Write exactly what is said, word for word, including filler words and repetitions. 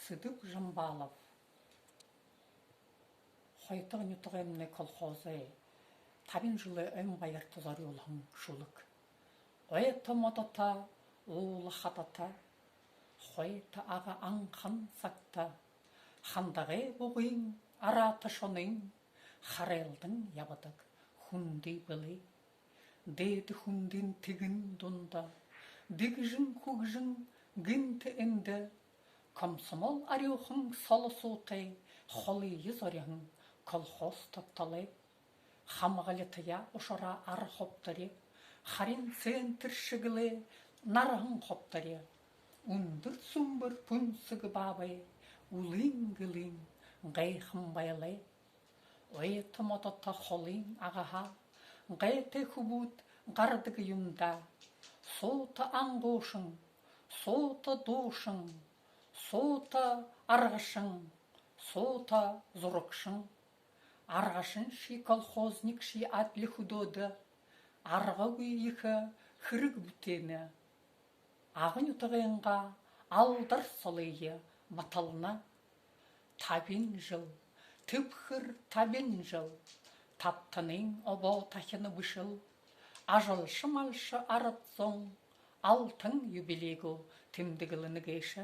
Цыдып Жамбалов. Хойто нютагаймнай колхозой табин жэлэй ойн баярта зорюулһан шүлэг. Ойто модото, уула хадата, хойто ага анхан сагта, хандагай бугын араата шонын харайлдан ябадаг хүнды бэлэй. Дээдэ хүндын тэгэн дунда дэгжэн хүгжэн гэнтэ эндэ комсомол арюухан соло суутай холые зориһон колхоз тогтолой. Хамгалитаяа ушараа ара хубтаряа, харин центр шэглээ нарһан хубтаряа. Үндэр сүмбэр пүнсэг баабай үлын гэлын гайхан байлай. Ойто модото холын агаһаа гайтай хүбүүд гарадаг юм даа. Суута ангуушан, суута дуушан, суута аргашан, суута зурагшан. Аргашаншье, колхознигшье адли хүдөөдэ аргагүй ехэ хэрэг бүтээнэ. Ага нютагайнгаа алдар солые матална. Табин жэл, тэбхэр табин жэл, табтанын обоо тахина бэшэл, ажалша малша арад зон алтан юбилейгөө тэмдэглэнэ гээшэ.